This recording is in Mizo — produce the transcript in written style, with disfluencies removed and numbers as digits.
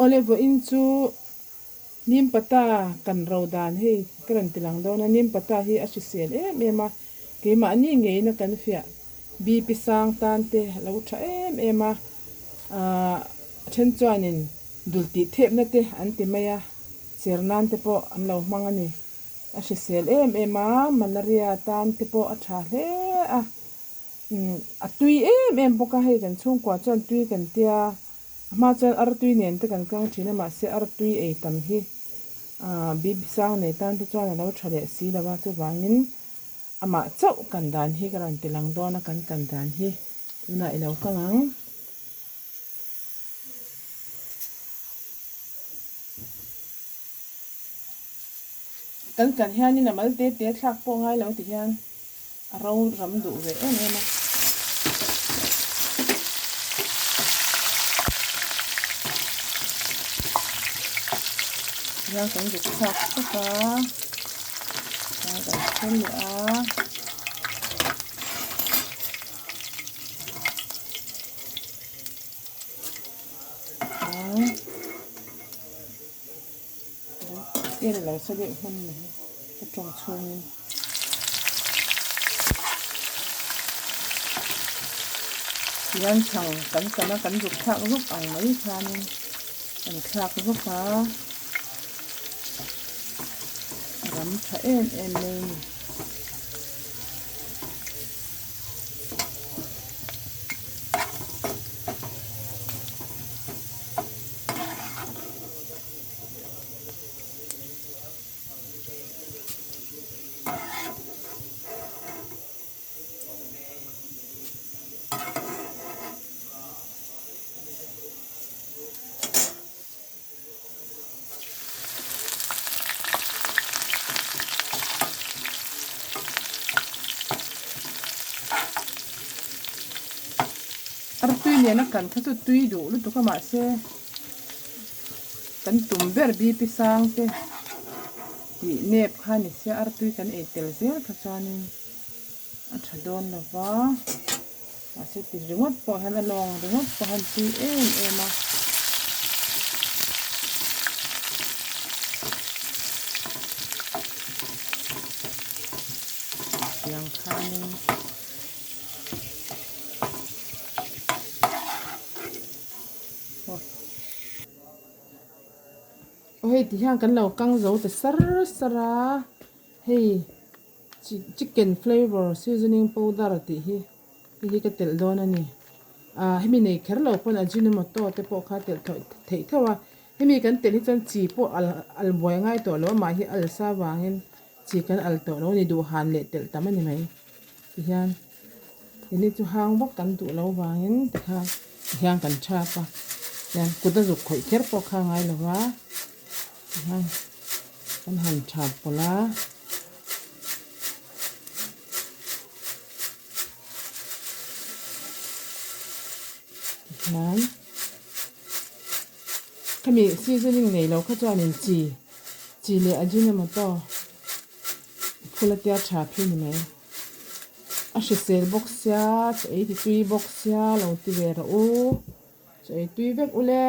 Awle vawiin chu Nimpata kan ro dan hei ka rawn ti lang dawn a, Nimpata hi a hrisel em em a, keimahni ngeiin a kan fiah BP sang tan te a lo tha em em a, aah a then chuanin dul tih thepna te an ti mai a, cher nan te pawh an lo hmang a ni. A hrisel em em a, malaria tan te pawh a tha hle a, umm a tui em em bawk a, hei kan chhungkua chuan tui kan tia, a hma chuan artui nen te kan kang thin a, mahse artui ei tam hi aah bibi sang nei tan te chuan a lo tha leh si lo a, chuvangin amah chauh kan dan hi ka rawn ti lang dawn a, kan kan dan hi tunah i lo kang ang. Kan kan hianin a mal te te thlak pawh ngai lo ti hian a ro ram duh ve em em a. Tihian kan zuk thlak thlak a, tihian kan then leh a. Tel lo sa deuh hman ni hi ka tawng chhungin. Tihian chhang kan kan a kan zuk thlak zuk ang mai khanin kan thlak zuk a, a ram tha em em mai a ni. Artui nena kan kha chu tui duh lutuk a mahse kan tum ber BP sang te tih nep kha ni sia artui kan ei tel zel kha chuanin a tha dawn lo va mahse ti ringawt pawh hian a lawng ringawt pawh hian tui em em a. Tiang khanin. Aw hei ti hian kan lo kang zo ta sar sar a hei chicken flavour seasoning powder tih hi hei hi ka telh dawn a ni ah hemi nei kher lo pawn ajinomoto te pawh kha telh theih theuh a hemi kan telh hi chuan chi pawh al al buai ngai tawh lo amah hi al sa vangin chi kan al tawh lo a ni duhhan leh telh tam a ni mai tihian. Keini chu hang vak kan duh lo vangin tikhan tihian kan thap a, tihian kut a zuk khawih kher pawh kha a ngai lo va, tihian kan han thap pawlh a. Tihian khami seasoning nei lo kha chuanin chi chi leh ajinomoto phul a tia tha phei ni mai. A hrisel bawk sia, chaw ei ti tui bawk sia lo ti ve rawh u, chaw ei tui vek ule.